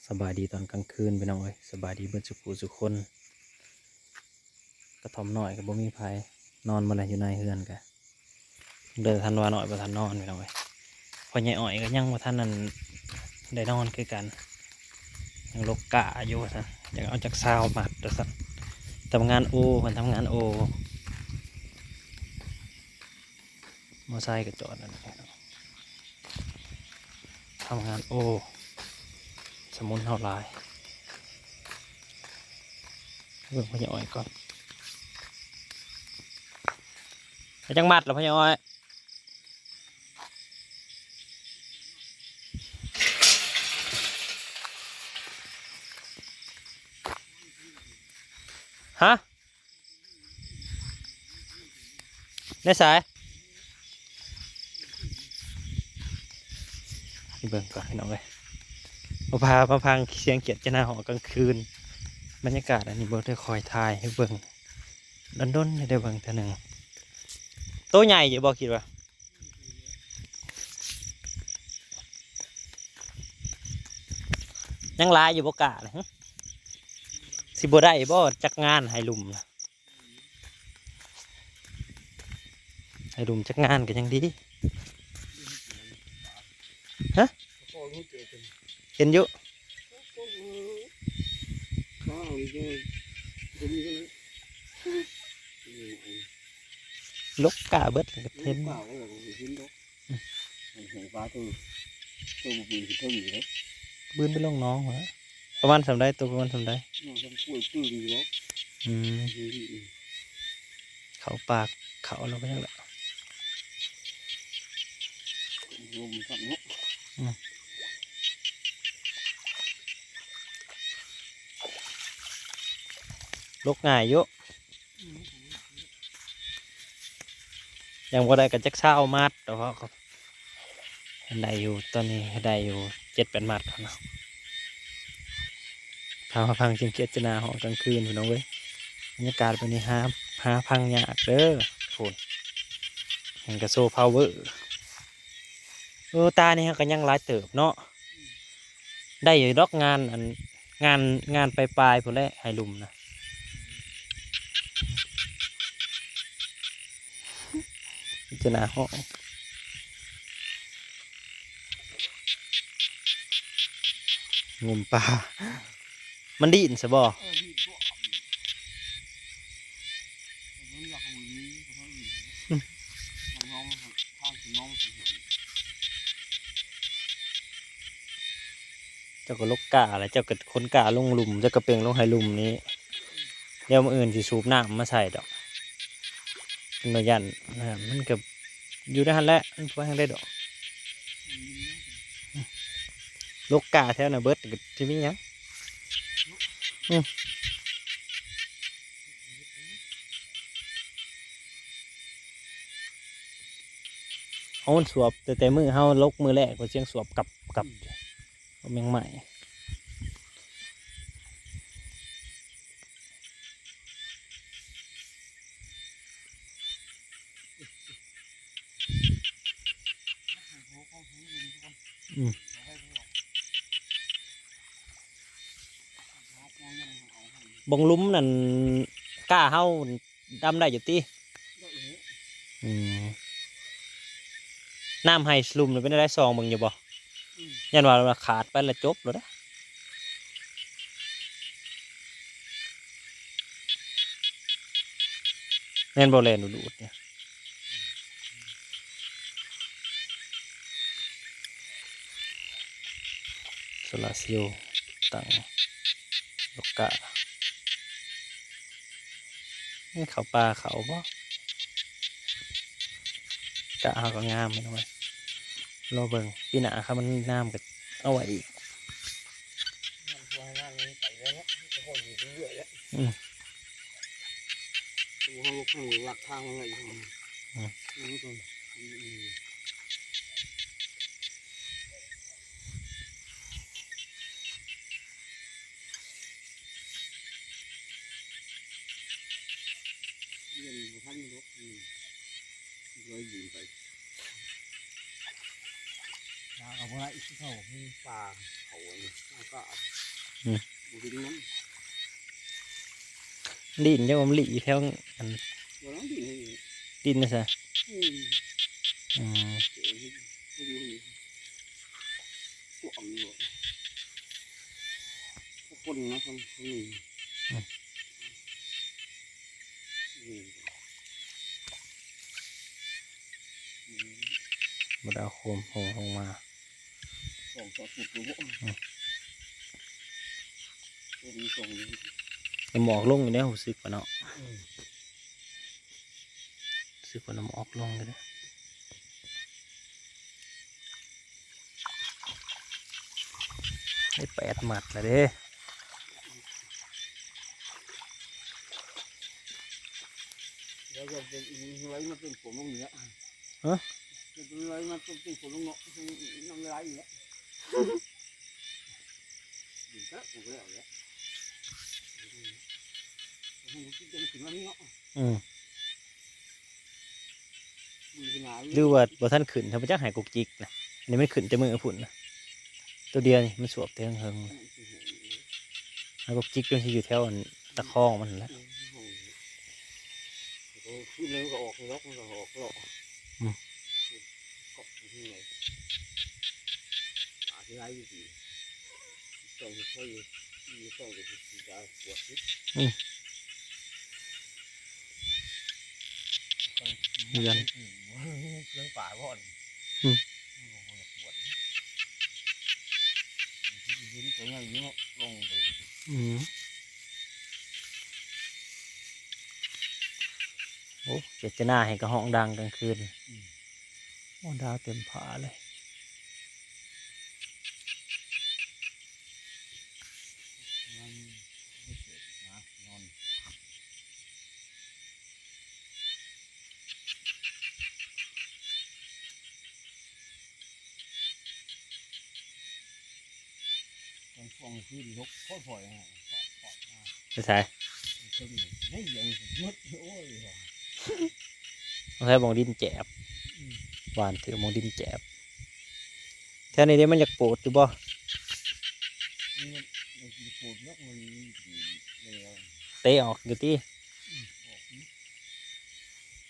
ສະບາຍດີຕອນກາງຄືນພີ່ນ້ອງເອີຍ ສະບາຍດີເບິດສູ່ຜູ້ສູ່ຄົນ. ກະທ່ອມນ້ອຍກະບໍ່ມີໃຜນອນ ມື້ໃດຢູ່ໃນເຮືອນກະ ເດີ ທັນວານ້ອຍບໍ່ທັນນອນພີ່ນ້ອງເອີຍ. ພໍ່ໃຫຍ່ອ້ອຍກະຍັງບໍ່ທັນນັ້ນ ໄດ້ນອນຄືກັນ ຍັງລົກກ້າຢູ່ວ່າຊັ້ນ ຢາກເອົາຈັກຊາວມັດວ່າຊັ້ນ. ທຳງານໂອ ເພິ່ນທຳງານໂອ. ມໍໄຊກະຈອດນັ້ນແຫຼະ ທຳງານໂອ ສະໝຸນເຮົາຫຼາຍ. ເບິ່ງພໍ່ໃຫຍ່ອ້ອຍກ່ອນ ເອົາຈັກມັດລະພໍ່ໃຫຍ່ອ້ອຍ? ຮະ? ໃນສາຍ ໄປເບິ່ງກ່ອນພີ່ນ້ອງເອີຍ ມາພາ ມາຟັງສຽງກຽດຈະນາຮ້ອງກາງຄືນ. ບັນຍາກາດອັນນີ້ບໍ່ໄດ້ຄ່ອຍຖ່າຍໃຫ້ເບິ່ງ ດົນໆ ໄດ້ເບິ່ງເທື່ອໜຶ່ງ. ໂຕໃຫຍ່ຢູ່ບໍ່ ຄິດວ່າ? ຍັງຫຼາຍຢູ່ບໍ່ກ້ານະ? ຊິບໍ່ໄດ້ບໍ່ຈັກງານໃຫ້ລຸ່ມນະ? ໃຫ້ລຸ່ມຈັກງານກະຍັງດີ. ຮະ? ເຫັນຢູ່. ຫຼົກກ້າເບິດລະກະເຫັນ. ປາໂຕ ໂຕບໍ່ປືນຂຶ້ນເທິງຢູ່ເດ້ ປືນໄປລົງໜອງພຸ້ນນະ. ປະມານສ່ຳໃດ? ໂຕປະມານສ່ຳໃດ? ນ້ອງສ່ຳກ້ວຍປຶ້ງຢູ່ບໍ່? ອືມ ເຂົ້າປາກເຂົ້າແລ້ວ ບໍ່ຈັກແຫຼະ ລົມຄັກເນາະ. ອືມ ຫຼົກງ່າຍຢູ່. ຍັງບໍ່ໄດ້ກະຈັກຊາວມັດ ແຕ່ວ່າກະໄດ້ຢູ່ ຕອນນີ້ໄດ້ຢູ່ເຈັດແປດມັດພຸ້ນນະ. ພາມາຟັງສຽງກຽດຈະນາຮ້ອງກາງຄືນພີ່ນ້ອງເອີຍ. ບັນຍາກາດແບບນີ້ຫາ ຫາຟັງຍາກເດີພຸ້ນ. ຍັງກະໂຊພາວເວີ ເອີ ຕານີ້ເຮົາກະຍັງຫຼາຍເຕີບເນາະ. ໄດ້ຢູ່ດອກ ງານອັນ ງານ ງານປາຍໆ ພຸ້ນແຫຼະ ໃຫ້ລຸ່ມນະ. ຈະໜ້າຮ້ອງ ງຸມປາ ມັນດີ້ນຊະບໍ່? ເອີ ດີດຕົວະ ມັນຢາກໃຫ້ມັນມີ ເຈົ້າກະຫຼົກກ້າແຫຼະ ເຈົ້າກະຂົນກ້າລົງລຸ່ມ ເຈົ້າກະເປັ່ງລົງໃຫ້ລຸ່ມນີ້ ດຽວມື້ອື່ນຊິສູບນ້ຳມາໃສ່ດອກ. ມັນບໍ່ຢ້ານ ມັນກະຢູ່ໃນຫັ້ນແຫຼະ ມັນບໍ່ແຮງໄດ້ດອກ. ຫຼົກກ້າແຖວນັ້ນເບິດ ກະຊິມີຫຍັງ? ອືມ ເອົາ ມັນສວບ ແຕ່ ແຕ່ມື້ເຮົາຫຼົກມື້ແລກ ກະສຽງສວບກັບ ກັບ ແມງໄມ້. ອືມ ບົງລຸ່ມນັ້ນ ກ້າເຮົາ ດຳໄດ້ຢູ່ຕິ? ອືມ ນ້ຳໃຫ້ລຸ່ມນີ້ເປັນແນວໃດ ສ່ອງເບິ່ງຢູ່ບໍ່? ອືມ ຢ້ານວ່າຂາດໄປລະຈົບໂລດເດ້. ແມ່ນບໍ່ ແລ່ນດູດໆ ນີ້? ໂຊລາເຊວຕັ້ງ ລູກກະ ເຂົ້າປ່າເຂົ້າບໍ່? ກະເຮົາກະງາມພີ່ນ້ອງເອີຍ ລໍເບິ່ງປີໜ້າ ຄັນມັນງາມກະເອົາໄວ້ອີກ. ອືມ ເຮົາລົກທາງນີ້ລັກທາງມັນໄວ້ຢູ່. ອືມ ອືມ ລຽນບໍ່ທັນດອກ ອືມ ເລີຍຢືມໄປ. ເອົາບໍ່ໄດ້ ເຂົາມີປ່າ ເຂົາອັນນີ້ ເຮົາກໍເອົາ ອືມ ບໍ່ກິນມັນ ດິນຍັງບໍ່ມີແຖວອັນ ບໍ່ຕ້ອງດິນໃຫ້ ດິນນະຊະ ອືມ ອືມ ເອີ ໃຫ້ຢູ່ນີ້ ພວກອັນນີ້ ພວກຄົນນະ ຄົນນີ້ ອືມ ນີ້ ບໍ່ໄດ້ເອົາໂຄມຫົງລົງມາ ສອງສາມຟຸດຢູ່ບໍ່ ອືມ ບໍ່ມີສອງຢູ່ ນ້ຳໝອກລົງຢູ່ແລ້ວ ຮູ້ສຶກວ່າເນາະ ອືມ ຮູ້ສຶກວ່ານ້ຳໝອກລົງຢູ່ເດ້ ໄດ້ແປດມັດແລ້ວເດ້ ດຽວຈະໄຫຼມາເຕັມຂົວລົງນີ້ແຫຼະ ຮະ ຈະໄຫຼມາເຕັມຂົວລົງເນາະ ນ້ຳໄຫຼນີ້ແຫຼະ ດີກະບໍ່ໄດ້ເອົາແລ້ວ ໃຫ້ມັນກິນຈົນຂຶ້ນມານີ້ເນາະ ອືມ ຫຼືວ່າບໍ່ທັນຂຶ້ນ ຖ້າບໍ່ຈັກໄຫ້ກົກຈິກນະ ອັນນີ້ມັນຂຶ້ນແຕ່ມື້ພຸ້ນນະ ໂຕດຽວນີ້ມັນສວບແຕ່ເຫິງໆ ໄຫ້ກົກຈິກ ມັນຊິຢູ່ແຖວອັນຕາຄອງມັນຫັ້ນແຫຼະ ຄືມັນກໍອອກແລ້ວ ມັນກໍອອກແລ້ວ ອືມ ເກາະຢູ່ຂ້າງໃນ ອາດຊິໄຫຼຢູ່ຕິ ຕ້ອງເຮັດໃຫ້ ຕ້ອງເຮັດໃຫ້ ອືມ ເຮືອນ ເຄື່ອງປາບໍ່ນີ້ ອືມ ມັນບໍ່ຢາກກວດ ມັນຄືຊິເຫັນຕົວໃຫຍ່ຢູ່ເນາະ ລົງໄປ ອືມ ໂອ້ ເຈດຕະນາໃຫ້ກະຮ້ອງດັງກາງຄືນ ອືມ ໂອ້ ດາວເຕັມຟ້າເລີຍ ມັນ ມັນຊ່ວງຄືນ ໄປໃສ ໂອ້ຍ ໃສ່ໝ່ອງດິນແຈບ ອືມ ຫວ່ານຖືໝ່ອງດິນແຈບ ແຖວນີ້ເດ ມັນຢາກໂປດຢູ່ບໍ່ ມັນຢາກໂປດ ມັນເຕະອອກຢູ່ຕິ ອືມ ອອກຢູ່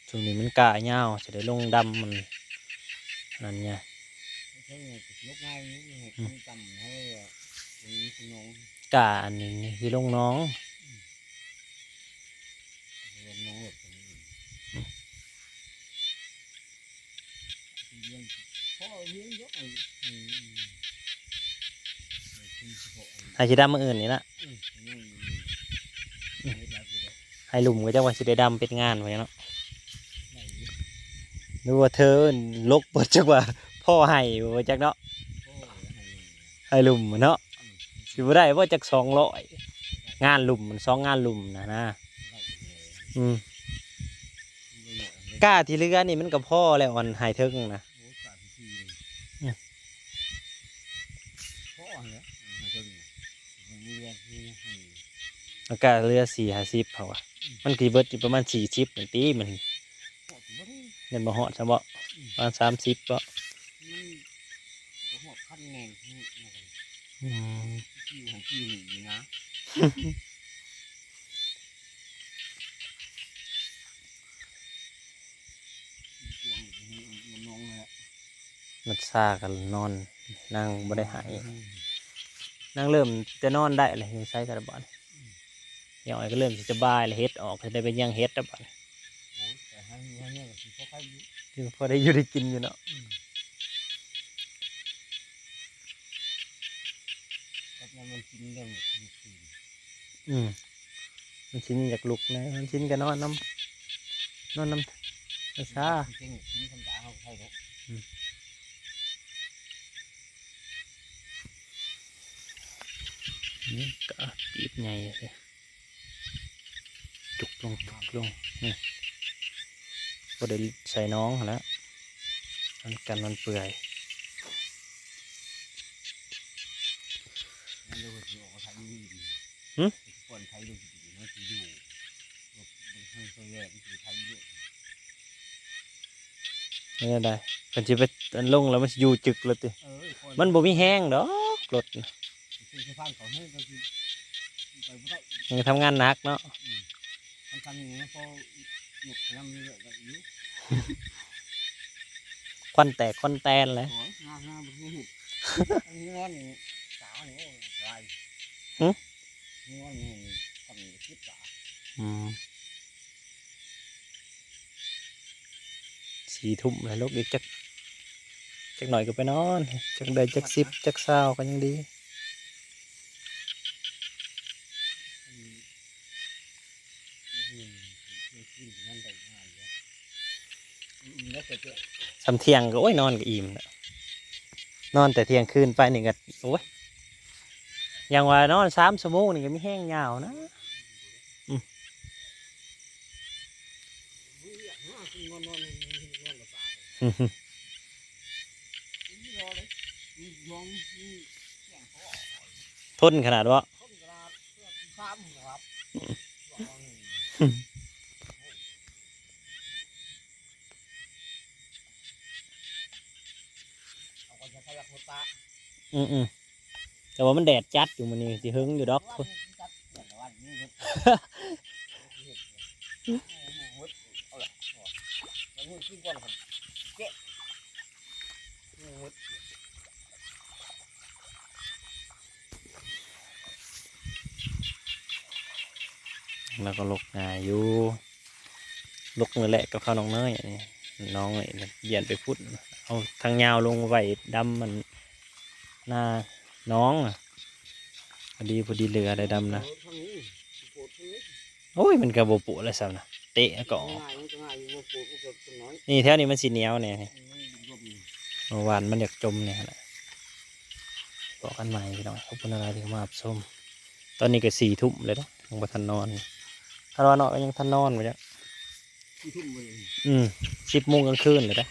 ຊ່ວງນີ້ມັນກ້າຍາວ ຊິໄດ້ລົງດຳມັນ ອັນນັ້ນໃຫຍ່ ເທິງນີ້ກໍຊິລົກງ່າຍຢູ່ ອືມ ມັນຕ່ຳໃຫ້ ມັນຊິໜອງ ກ້າອັນນີ້ຊິລົງໜອງ ອືມ ລົງໜອງໂລດ ອືມ ໃຫ້ຊິດຳມື້ອື່ນນີ້ລະ ອືມ ໃຫ້ລຸ່ມກໍຈັກວ່າຊິໄດ້ດຳເປັນງານບໍ່ເນາະ ຫຼືວ່າເທີລົກບໍ່ຈັກວ່າພໍໃຫ້ບໍ່ຈັກເນາະ ພໍໃຫ້ ໃຫ້ລຸ່ມເນາະ ອືມ ຊິບໍ່ໄດ້ບໍ່ຈັກສອງຮ້ອຍ ງານລຸ່ມ ມັນສອງງານລຸ່ມນະນະ ອືມ ກ້າທີ່ເຫຼືອນີ້ມັນກໍພໍແລ້ວ ອັນໃຫ້ເທິງນະ ໂອ້ ກ້າທີ່ສີ່ນີ້ ອືມ ພໍຫັ້ນແຫຼະ ໃຫ້ເທິງນະ ມັນເຫຼືອ ມັນໃຫ້ ມັນກໍເຫຼືອສີ່ຫ້າສິບເຮົາວ່າ ອືມ ມັນຊິເບິດຢູ່ປະມານສີ່ສິບນີ້ຕິ ມັນ ຮອດບໍ່ໄດ້ ຍັງບໍ່ຮອດຊ້ຳເບາະ ອືມ ປະມານສາມສິບເບາະ ມັນບໍ່ຮອດພັນແມ່ນ ອືມ ຄິວໃຫ້ຄິວນີ້ຢູ່ນະ ມັນຊາກໍນອນ ນາງບໍ່ໄດ້ໃຫ້ ອືມ ນາງເລີ່ມຈະນອນໄດ້ແລ້ວ ຢູ່ໃສກໍໄດ້ບາດນີ້ ອືມ ຍາຍອ້ອຍກໍເລີ່ມຊິສະບາຍແລ້ວ ເຫັດອອກ ຊິໄດ້ໄປຍ່າງເຫັດແລ້ວບາດນີ້ ໂອ້ຍ ໄປຫາຢູ່ຫາແນວກໍຊິພໍໄດ້ຢູ່ ຄືພໍໄດ້ຢູ່ໄດ້ກິນຢູ່ເນາະ ອືມ ກັບຍາມມັນກິນແລ້ວ ອືມ ມັນຊິນຢາກລຸກນະ ມັນຊິນກໍນອນນຳ ນອນນຳຊາ ເກັ່ງກິນທຳມະດາເຮົາໃຫ້ດອກ ອືມ ນີ້ກໍປີບໃຫຍ່ເລີຍ ຈຸກລົງ ຈຸກລົງ ນີ້ ບໍ່ໄດ້ໃສ່ໜອງຫັ້ນແຫຼະ ມັນກັນມັນເປື່ອຍ ຫື? ປ່ອນໄຖລົງໄປ ມັນຊິຢູ່ ມັນຊິໄຖໂລດ ມັນຊິໄຖໂລດ ນີ້ໄດ້ ເພິ່ນຊິໄປອັນລົງແລ້ວ ມັນຊິຢູ່ຈຶກແລ້ວຕິ? ເອີ ມັນບໍ່ມີແຮງດອກລົດນະ ເປັນສະພານເຂົາເຮີ ກໍຊິໄປບໍ່ໄດ້ ຍັງທຳງານໜັກເນາະ. ອືມ ສຳຄັນນີ້ພໍຍົກນ້ຳເຫຼືອໄດ້ຢູ່ ຄວັນແຕກຄວັນແຕນແຫຼະ. ໂອ້ຍ ງາມໆ ບໍ່ຮູ້ ອັນນີ້ນອນນີ້ສາວນີ້ ໂອ້ຍ ຫຼາຍ. ຫຶ? ນີ້ນອນນີ້ຄຳນີ້ຄິດສາ. ອືມ ສີ່ທຸ່ມແລ້ວ ລຸກອີກຈັກ ຈັກໜ້ອຍກໍໄປນອນ ຈັກໄດ້ຈັກສິບຈັກຊາວກໍຍັງດີ. ສ່ຳທ່ຽງກໍ ໂອ້ຍ ນອນກໍອີ່ມແລ້ວ ນອນແຕ່ທ່ຽງຄືນໄປນີ້ກໍ ໂອ້ຍ ຍັງວ່ານອນສາມຊົ່ວໂມງນີ້ກໍມີແຮງຍາວນະ. ອືມ ທົນຂະໜາດເບາະ. ອືມໆ ແຕ່ວ່າມັນແດດຈັດຢູ່ມື້ນີ້ ຊິເຫິງຢູ່ດອກ. ແລ້ວກໍຫຼົກງ່າຍຢູ່ ຫຼົກນີ້ແຫຼະກັບເຂົານ້ອງເນີຍ ອັນນີ້ນ້ອງເອີຍ ຢ້ານໄປພຸ້ນ ເອົາທາງຍາວລົງໄວ້ດຳມັນ ໜ້າໜອງ ພໍດີ ພໍດີເຫຼືອໄດ້ດຳນະ. ໂອ້ຍ ມັນກໍບໍ່ໂປະແລ້ວຊ້ຳນະ ເຕະກໍອອກ. ນີ້ແຖວນີ້ມັນຊິໜຽວແດ່ນີ້ ເມື່ອວານມັນຢາກຈົມແດ່ຫັ້ນນະ. ພໍ້ກັນໃໝ່ພີ່ນ້ອງ ຂອບຄຸນຫຼາຍໆທີ່ເຂົ້າມາຮັບຊົມ. ຕອນນີ້ກໍສີ່ທຸ່ມແລ້ວເດ້ ຍັງບໍ່ທັນນອນ ຄັນວ່ານອນກໍຍັງທັນນອນບໍ່ຈັກ. ສີ່ທຸ່ມບໍ່? ອືມ ສິບໂມງກາງຄືນແລ້ວເດ້.